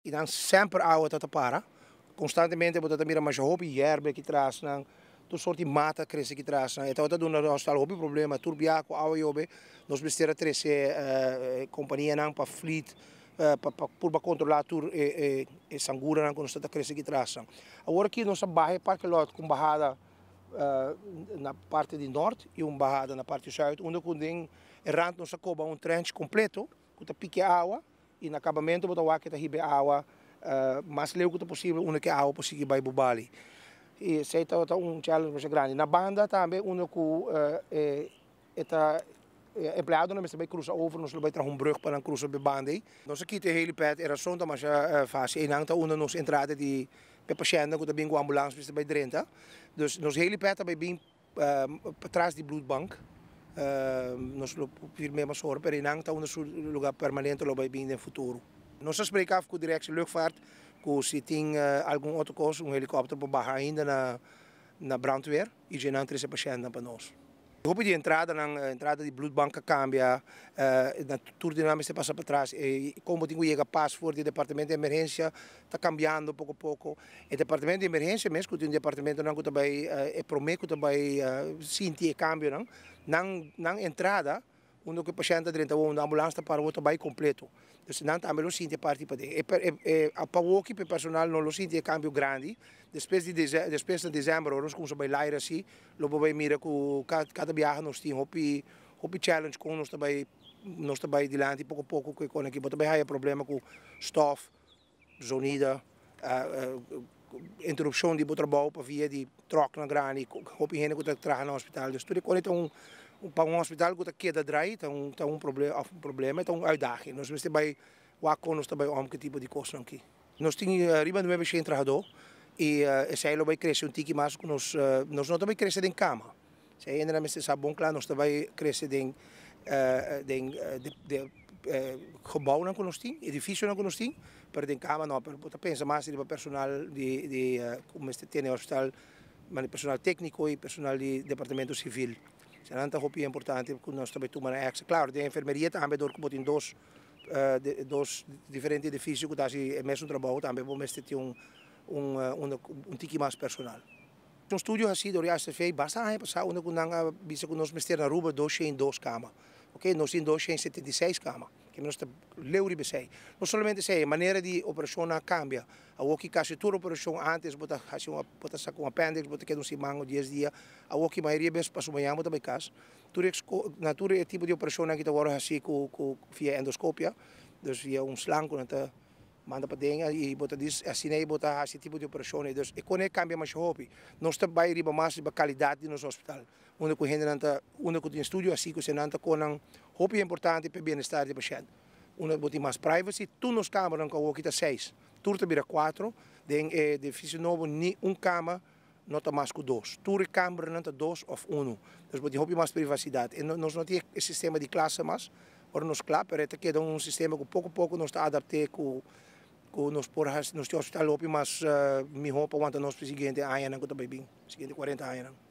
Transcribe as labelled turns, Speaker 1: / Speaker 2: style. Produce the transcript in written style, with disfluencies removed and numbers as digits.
Speaker 1: Y dan semper awa ta para. Constantemente bo ta mira masha hopi yerba aki tras nan, tur sorto di mata crece aki tras nan. E ta duna hospital hopi problema, tur bia cu awa yobe, nos mester a trece compania nan pa fleet, pa controla tur e sangura nan cu nos ta crece aki tras nan. Awor aki nos a baha e parking lot cu bahada na parti di noord y un bahada na parti zuid, unda cu den rand nos a coba un trench completo, cu ta piki awa, y na acabamento bo ta wak ta hiba awa mas leu cu posibel, unda cu awa por sigui bay Bubali. Y esey ta un challenge masha grandi. Na banda tambe, unda cu ta empleado nan mester bay cruza over, nos lo bay traha un brug pa nan cruza e banda ey. Nos a kita e helipad, e rason ta masha facil. Eynan ta unda nos entrada di e pashent cu ta bin cu ambulance mester bay drenta. Dus nos helipad ta bay bin patras di bloedbank. Nos lo firma mas ora, pero eynan ta unda su lugar permanente lo bay bin den futuro. Nos a spreek af cu Directie Luchtvaart, cu si tin algun otro cos, un helicopter por baha ainda na brandweer y nan trece pashent pa nos. Hopi di entrada nan entrada di bloedbank a cambia, na tur di nan mester pasa patras, y como tin cu yega pas for di departamento di emergencia ta cambiando poco poco. E departamento di emergencia mes, cu tin departamento nan cu ta bay e prome cu ta bay sinti e cambio nan, nan entrada, unda cu e pashent drenta, unda ambulance ta para, ta bay completo. Dus nan tambe lo sinti parti paden. E pa awo pa personal no lo sinti e cambio grandi. Despues di december, nos cuminsa bay laira asina, lo bay mira cu cada biaha nos tin hopi hopi challenge cu nos ta bay dilanti poco poco cu aki, bo ta bay haya problema cu stof, zonido, interupcion di trabou pa via di truck nan grandi, hopi hende cu ta traha na hospital. Dus tur cos ta un pa un hospital cu ta keda draai, ta un problema, un problema, ta un uitdaging. Nos mester bay wak con nos ta bay om cu tipo di cos aki. Nos tin riba 900 trahado y esey lo bay crece un tiki mas cu nos no ta bay crece den cama. Si ainda no sa bon cla, nos ta bay crece den gebouw nan cu nos tin, edificio nan cu nos tin, pero den cama no, pero bo ta pensa mas di personal di con tin hospital, mas personal tecnico y personal di departamento civil. Esey ta hopi importante cu nos tambe tuma extra. Claro, den enfermeria tambe door cu tin dos diferente edificio cu ta e mesun trabou, tambe bo mester tin un tiki mas personal. Un estudio asina door ACV, basta aña pasa, unda cu nan a bisa cu nos mester na Aruba 202 cama. Ok, nos tin 276 cama. Cu nos ta leu riba esey. No solamente esey, manera di operacion a cambia. Awo cu casi tur operacion, antes bo ta haci un, bo ta saca un appendix, bo ta keda un siman of 10 dia. Awo cu mayoria bes paso mañan bo ta bay cas. Tur na tur tipo di operacion cu ta wordo haci cu via endoscopia, dus via un slang cu ta manda paden y bo ta dis asina ey bo ta haci tipo di operacion. Dus e cos cambia mas hopi. Nos ta bay riba mas riba calidad di nos hospital. Unda cu hende nan ta, unda cu tin estudio asina cu nan ta con hopi importante pa bienestar di pashent. Unda bo tin mas privacy, tur nos camber nan cu ta 6. Tur ta bira 4, den edificio nobo ni un cama no ta mas cu 2. Tur camber nan ta 2 of 1. Dus bo tin hopi mas privacidad. Y nos no tin e sistema di klas mas, ora nos cla, pero ta keda un sistema cu poco poco nos ta adapta cu nos por nos tin hospital hopi mas miho pa wanta nos siguiente aña nan cu ta bay bin, siguiente 40 aña nan.